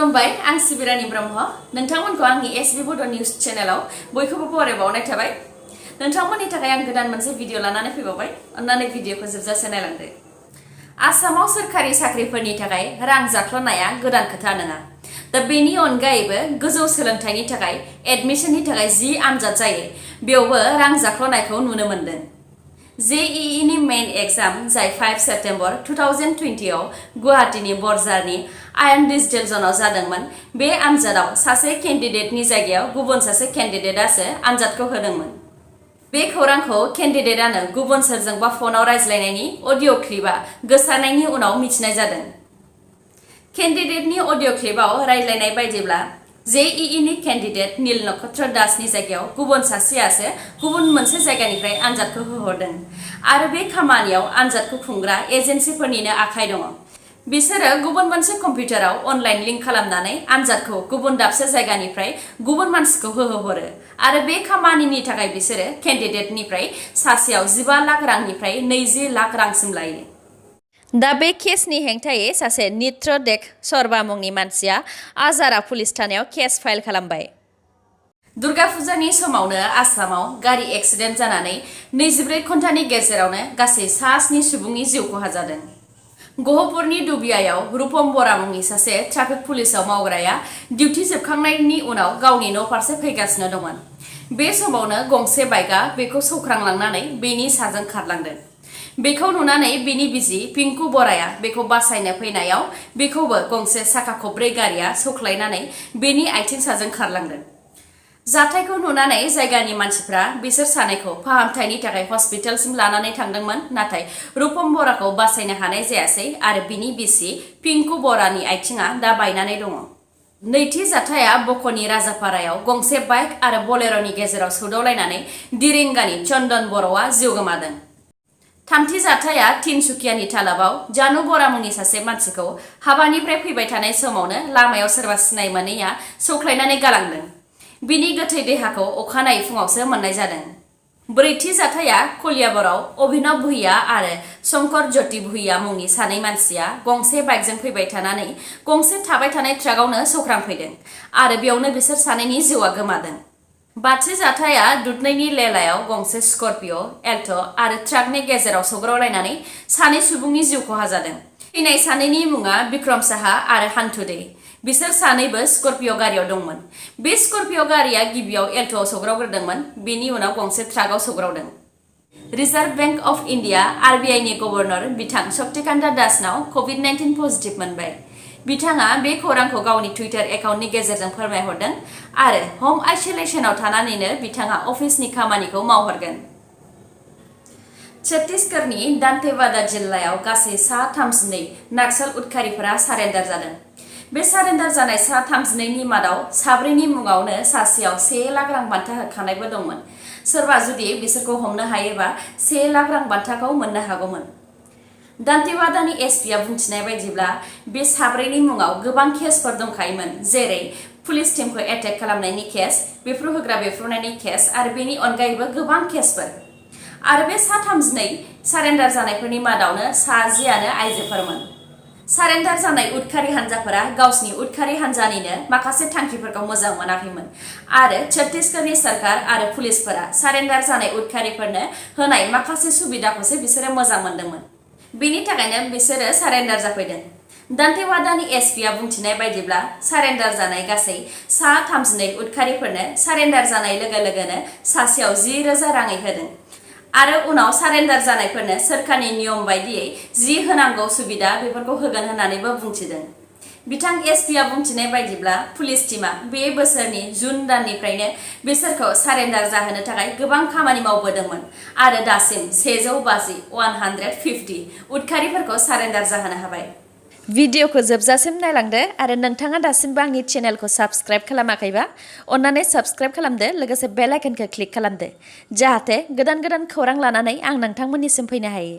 खुलुमबाय आं सिबिरानि ब्रह्म नोंथांमोनखौ आंनि एसबी बड' निउज चेनेलाव बयखौबो बरायबावनाय थाबाय। नोंथांमोननि थाखाय आं गोदान मोनसे भिडिअ लानानै फैबावबाय। अन्नानै भिडिअखौ जोबजासे नायलांदो। आसामाव सोरखारि साख्रिफोरनि थाखाय रां जाख्ल'नाया गोदान खोथा नङा। दा बेनि अनगायैबो गोजौ सोलोंथाइनि थाखाय एडमिशननि थाखाय जि आनजाद जायो बेयावबो रां जाख्ल'नायखौ नुनो मोनदों। JEE नि मेन एग्जाम जाय 5 सेप्टेम्बर 2020 आव गुवाहाटीनि बरझारनि आयन डिजिटेल जनाव जादोंमोन। बे आनजादाव सासे केन्डिडेटनि जायगायाव गुबुन सासे केन्डिडेटआसो आनजादखौ होदोंमोन। बे खौरांखौ केन्डिडेटआनो गुबुन सोरजोंबा फनाव रायज्लायनायनि अडिअ' क्लिपआ गोसारनायनि उनाव मिथिनाय जादों। केन्डिडेटनि अडिअ' क्लिपआव रायज्लायनाय बायदिब्ला JEE नि केन्डिडेट नील नक्षत्र दासनि जायगायाव गुबुन सासेयासो गुबुन मोनसे जायगानिफ्राय आनजादखौ होहरदों आरो बे खामानियाव आनजादखौ खुंग्रा एजेन्सिफोरनिनो आखाइ दङ। बिसोरो गुबुन मोनसे कम्पिउटाराव अनलाइन लिंक खालामनानै आनजादखौ गुबुन दाबसे जायगानिफ्राय गुबुन मानसिखौ होहोहरो आरो बे खामानिनि थाखाय बिसोरो केन्डिडेटनिफ्राय सासेयाव 15 लाख रांनिफ्राय 20 लाख रांसिम लायो। दा बे केसनि हेंथायै सासे नित्र देक शर्मा मुंनि मानसिया आजारा पुलिस थानायाव केस फाइल खालामबाय। दुर्गा फुजानि समावनो आसामाव गारि एक्सिडेन्ट जानानै 24 घन्टानि गेजेरावनो गासै 7 सुबुंनि जिउ खहा जादों। गहपुरनि दुबियायाव रुपम बरा मुंनि सासे ट्राफिक पुलिसाव मावग्राया डिउटि जोबखांनायनि उनाव गावनि न' फारसे फैगासिनो दंमोन। बे समावनो गंसे बाइकआ बेखौ सौख्रांलांनानै बेनि साजों खारलांदों। बेखौ नुनानै बेनि बिसि पिंकु बराया बेखौ बासायनो फैनायाव बेखौबो गंसे साखा खबब्रै गारिया सौख्लायनानै बेनि आथिं साजों खारलांदों। जाथायखौ नुनानै जायगानि मानसिफ्रा बिसोर सानैखौ फाहामथायनि थाखाय हस्पिटालसिम लानानै थांदोंमोन, नाथाय रुपम बराखौ बासायनो हानाय जायासै आरो बिनि बिसि पिंकु बरानि आथिङा दा बायनानै दङ। नैथि जाथाया बक'नि राजापारायाव गंसे बाइक आरो बलेर'नि गेजेराव सौदावलायनानै दिरिंगानि चन्दन बर'आ जिउ गोमादों। थामथि जाथाया तिनसुकियानि तालाबाव जानु बरा मुंनि सासे मानसिखौ हाबानिफ्राय फैबाय थानाय समावनो लामायाव सोरबा सिनाय मोनैया सौख्लायनानै गालांदों। बिनि गोथै देहाखौ अखानायै फुङावसो मोननाय जादों। ब्रैथि जाथाया कलियाबराव अभिनव भुइया आरो शंकर ज्योति भुइया मुंनि सानै मानसिया गंसे बाइकजों फैबाय थानानै गंसे थाबाय थानाय ट्राकआवनो सौख्रांफैदों आरो बेयावनो बिसोर सानैनि जिउआ गोमादों। बाथि जाथाया दुधनैनि लेलायाव गंसे स्कर्पिय' एल्ट' आरो ट्राकनि गेजेराव सौग्रावलायनानै सानै सुबुंनि जिउ खहा जादों। थैनाय सानैनि मुङा बिक्रम साहा आरो हान्थु दे। बिसोर सानैबो स्कर्पिय' गारियाव दंमोन। बे स्कर्पिय' गारिया गिबियाव एल्ट'आव सौग्रावग्रोदोंमोन, बेनि उनाव गंसे ट्राकआव सौग्रावदों। Reserve bank of India RBI नि गभर्नर बिथां शक्तिकान्ता दासनाव कभिड-19 पजिटिभ मोनबाय। बिथाङा बे खौरांखौ गावनि टुइटार एकाउन्टनि गेजेरजों फोरमायहरदों आरो हम आइसोलेसनाव थानानैनो बिथाङा अफिसनि खामानिखौ मावहरगोन। छत्तीसगढ़नि दान्तेवाड़ा जिल्लायाव गासै 32 नाक्सल उदखारिफोरा सारेन्डार जादों। बे सारेन्डार जानाय 32 नि मादाव 4नि मुङावनो सासेयाव 1 लाख रां बान्था होखानायबो दंमोन। सोरबा जुदि बिसोरखौ हमनो हायोबा 1 लाख रां बान्थाखौ मोननो हागौमोन। दान्तेवाड़ानि एसपीआ बुंथिनाय बायदिब्ला बे 4नि मुङाव गोबां केसफोर दंखायोमोन, जेरै पुलिस टीमखौ एटेक खालामनायनि केस, बेफ्रुहोग्रा बेफ्रुनायनि केस आरो बेनि अनगायैबो गोबां केसफोर। आरो बे 32 सारेन्डार जानायफोरनि मादावनो 60आनो आइजोफोरमोन। सारेन्डार जानाय उदखारि हान्जाफोरा गावसिनि उदखारि हान्जानिनो माखासे थांखिफोरखौ मोजां मोनाखैमोन आरो छत्तीसगढ़नि सरकार आरो पुलिसफोरा सारेन्डार जानाय उदखारिफोरनो होनाय माखासे सुबिदाखौसो बिसोरो मोजां मोनदोंमोन। बेनि थाखायनो बिसोरो सारेन्डार जाफैदों। दान्तेवाड़ानि एसपीआ बुंथिनाय बायदिब्ला सारेन्डार जानाय गासै 32 उदखारिफोरनो सारेन्डार जानाय लोगो लोगोनो सासेयाव 10,000 राङै होदों आरो उनाव सारेन्डार जानायफोरनो सोरखारनि नियम बायदियै जि होनांगौ सुबिदा बेफोरखौ होगोन होननानैबो बुंथिदों। बिथां एसपीआ बुंथिनाय बायदिब्ला पुलिस टीमा बे बोसोरनि जुन दाननिफ्रायनो बिसोरखौ सारेन्डार जाहोनो थाखाय गोबां खामानि मावबोदोंमोन आरो दासिम 150 उदखारिफोरखौ सारेन्डार जाहोनो हाबाय। भिडिअखौ जोबजासिम नायलांदो आरो नोंथाङा दासिमबो आंनि चेनेलखौ साबस्क्राइब खालामाखैबा अन्नानै साबस्क्राइब खालामदो, लोगोसे बेल आइकनखौ क्लिक खालामदो जाहाथे गोदान गोदान खौरां लानानै आं नोंथांमोननिसिम फैनो हायो।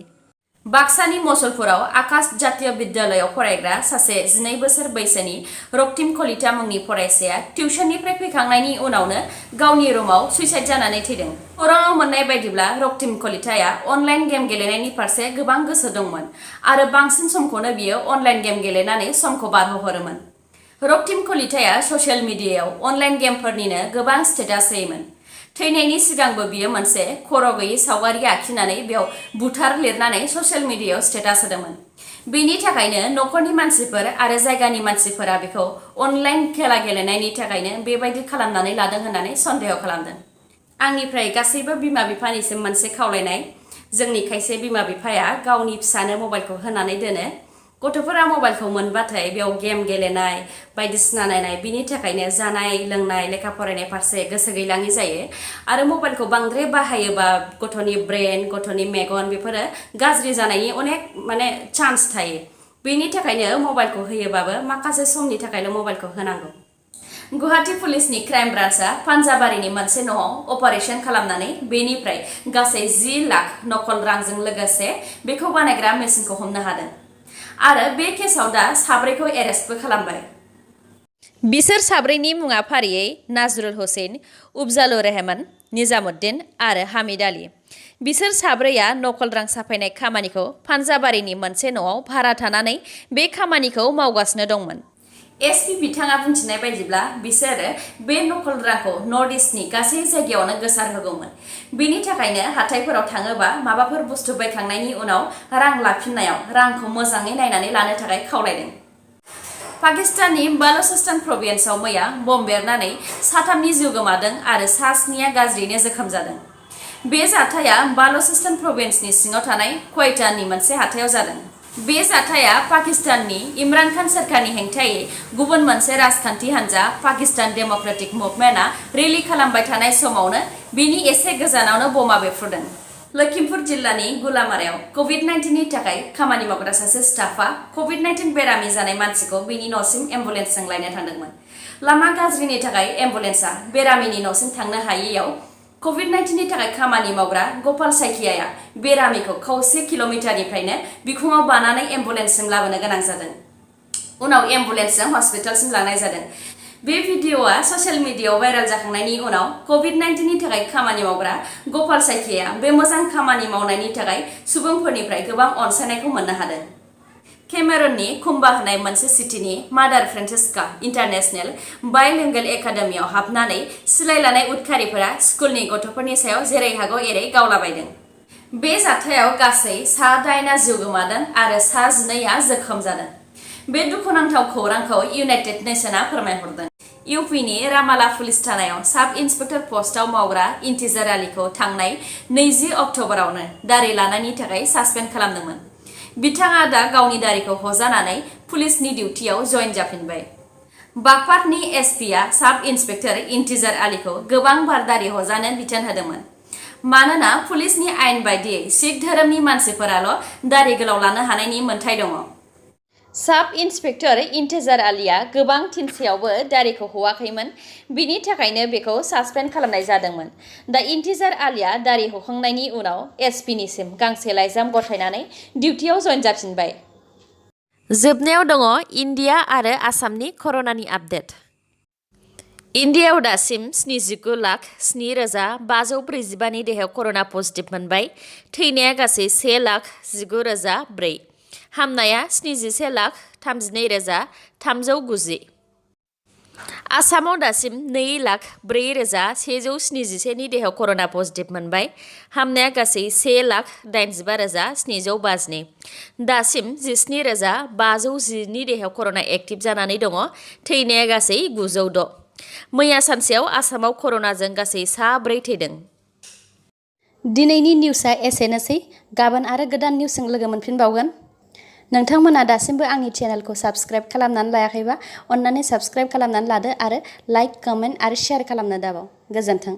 बाक्सानि मसलपुराव आकाश जातीय विद्यालयाव फरायग्रा सासे 12 बोसोर बैसोनि रक्तिम कलिता मुंनि फरायसाया टिउसननिफ्राय फैखांनायनि उनावनो गावनि रुमाव सुइसाइड जानानै थैदों। खौराङाव मोननाय बायदिब्ला रक्तिम कलिताया अनलाइन गेम गेलेनायनि फारसे गोबां गोसो दंमोन आरो बांसिन समखौनो बियो अनलाइन गेम गेलेनानै समखौ बारहोहरोमोन। रक्तिम कलिताया ससियेल मिडियायाव अनलाइन गेमफोरनिनो गोबां स्टेटास होयोमोन। थैनायनि सिगांबो बियो मोनसे खर' गैयै सावगारि आखिनानै बेयाव बुथार लिरनानै ससियेल मिडियायाव स्टेटास होदोंमोन। बेनि थाखायनो नखरनि मानसिफोर आरो जायगानि मानसिफोरा बेखौ अनलाइन खेला गेलेनायनि थाखायनो बेबायदि खालामनानै लादों होननानै सन्देह खालामदों। आंनिफ्राय गासैबो बिमा बिफानिसिम मोनसे खावलायनाय, जोंनि खायसे बिमा बिफाया गावनि फिसानो मबाइलखौ होनानै दोनो। गथ'फोरा मबाइलखौ मोनबाथाय बेयाव गेम गेलेनाय बायदिसिना नायनाय, बिनि थाखायनो जानाय लोंनाय लेखा फरायनाय फारसे गोसो गैलाङि जायो। आरो मबाइलखौ बांद्राय बाहायोबा गथ'नि ब्रेन, गथ'नि मेगन बेफोरो गाज्रि जानायनि अनेक चान्स थायो। बेनि थाखायनो मबाइलखौ होयोबाबो माखासे समनि थाखायल' मबाइलखौ होनांगौ। गुवाहाटी पुलिसनि क्राइम ब्रान्चआ पान्जाबारिनि मोनसे न'आव अपारेशन खालामनानै बेनिफ्राय गासै 10 लाख नकल रांजों लोगोसे बेखौ बानायग्रा मेसिनखौ हमनो हादों। आरो बे केसआव दा 4खौ एरेस्टबो खालामबाय। बिसोर 4नि मुङा फारियै नाजरुल हुसैन, उफजालुर रहमान, निजामुद्दिन आरो हामिद आली। बिसोर 4आ नकल रां साफायनाय खामानिखौ पान्जाबारिनि मोनसे न'आव भारा थानानै बे खामानिखौ मावगासिनो दंमोन। एसपि बिथाङा बुंथिनाय बायदिब्ला बिसोरो बे नकल रांखौ नर्थ इस्टनि गासै जायगायावनो गोसारहोगौमोन। बेनि थाखायनो हाथायफोराव थाङोबा माबाफोर बुस्थु बायखांनायनि उनाव रां लाफिननायाव रांखौ मोजाङै नायनानै लानो थाखाय खावलायदों। पाकिस्ताननि बालुचिस्तान प्रभिन्सआव मैया बम बेरनानै 3नि जिउ गोमादों आरो 7निया गाज्रियैनो जोखोम जादों। बे जाथाया बालुचिस्तान प्रभिन्सनि सिङाव थानाय क्वेटानि मोनसे हाथायाव जादों। बे जाथाया पाकिस्ताननि इमरान खान सोरखारनि हेंथायै गुबुन मोनसे राजखान्थि हान्जा पाकिस्तान डेम'क्रेटिक मुभमेन्टआ रेलि खालामबाय थानाय समावनो बिनि एसे गोजानावनो बमा बेफ्रुदों। लखिमपुर जिल्लानि गुलामारायाव कभिड-19नि थाखाय खामानि मावग्रा सासे स्टाफआ कभिड-19 बेरामि जानाय मानसिखौ बिनि न'सिम एम्बुलेन्सजों लायनो थांदोंमोन। लामा गाज्रिनि थाखाय एम्बुलेन्सआ बेरामिनि न'सिम थांनो हायैयाव कभिड-19नि थाखाय खामानि मावग्रा गपाल साइकियाया बेरामिखौ खावसे किल'मिटारनिफ्रायनो बिखुङाव बानानै एम्बुलेन्ससिम लाबोनो गोनां जादों। उनाव एम्बुलेन्सजों हस्पिटालसिम लांनाय जादों। बे भिडिअ'आ ससियेल मिडियायाव भाइरेल जाखांनायनि उनाव कभिड-19नि थाखाय खामानि मावग्रा गपाल साइकिया बे मोजां खामानि मावनायनि थाखाय सुबुंफोरनिफ्राय गोबां अनसायनायखौ मोननो हादों। केमेरुननि कुम्बा होननाय मोनसे सिटिनि मादार फ्रेन्सिस्का इन्टारनेशनेल बाइलिंगुअल एकाडेमियाव हाबनानै सिलाय लानाय उदखारिफोरा स्कुलनि गथ'फोरनि सायाव जेरै हागौ एरै गावलाबायदों। बे जाथायाव गासै 8 जिउ गोमादों आरो 12आ जोखोम जादों। बे दुखुनांथाव खौरांखौ इउनाइटेड नेशनआ फोरमायहरदों। इउपिनि रामाला पुलिस थानायाव साब इन्सपेक्टर पस्टआव मावग्रा इन्तिजार आलीखौ थांनाय 20 अक्ट'बरावनो दारि लानायनि थाखाय सासपेन्ड खालामदोंमोन। बिथाङा दा गावनि दारिखौ हजानानै पुलिसनि डिउटियाव जइन जाफिनबाय। बागपातनि एसपिआ साब इन्सपेक्टर इन्तिजार आलीखौ गोबां बार दारि हजानो बिथोन होदोंमोन। मानोना पुलिसनि आयेन बायदियै सिख धोरोमनि मानसिफोराल' दारि गोलाव लानो हानायनि मोन्थाय दङ। साब इन्सपेक्टर इन्तिजार आलीआ गोबां थिनसेयावबो दारिखौ हवाखैमोन। बिनि थाखायनो बेखौ सासपेन्ड खालामनाय जादोंमोन। दा इन्तिजार आलीआ दारि हखांनायनि उनाव एसपिनिसिम गांसे लाइजाम गथायनानै डिउटियाव जइन जाफिनबाय। जोबनायाव दङ इन्डिया आरो आसामनि कर'नानि आपडेट। इन्डियायाव दासिम 79,07,545नि देहायाव कर'ना पजिटिभ मोनबाय। थैनाया गासै 1,19,04। हामनाया 71,32,390। आसामाव दासिम 2,04,171नि देहायाव कर'ना पजिटिभ मोनबाय। हामनाया गासै 1,85,752। दासिम 17,510नि देहायाव कर'ना एक्टिभ जानानै दङ। थैनाया गासै 906। मैया सानसेयाव आसामाव कर'नाजों गासै 4 थैदों। दिनैनि निउसआ एसेनोसै। गाबोन आरो गोदान निउसजों लोगो मोनफिनबावगोन। नोंथांमोना दासिमबो आंनि चेनेलखौ साबस्क्राइब खालामनानै लायाखैबा अन्नानै साबस्क्राइब खालामनानै लादो आरो लाइक, कमेन्ट आरो शेयार खालामनो दाबाव। गोजोन्थों।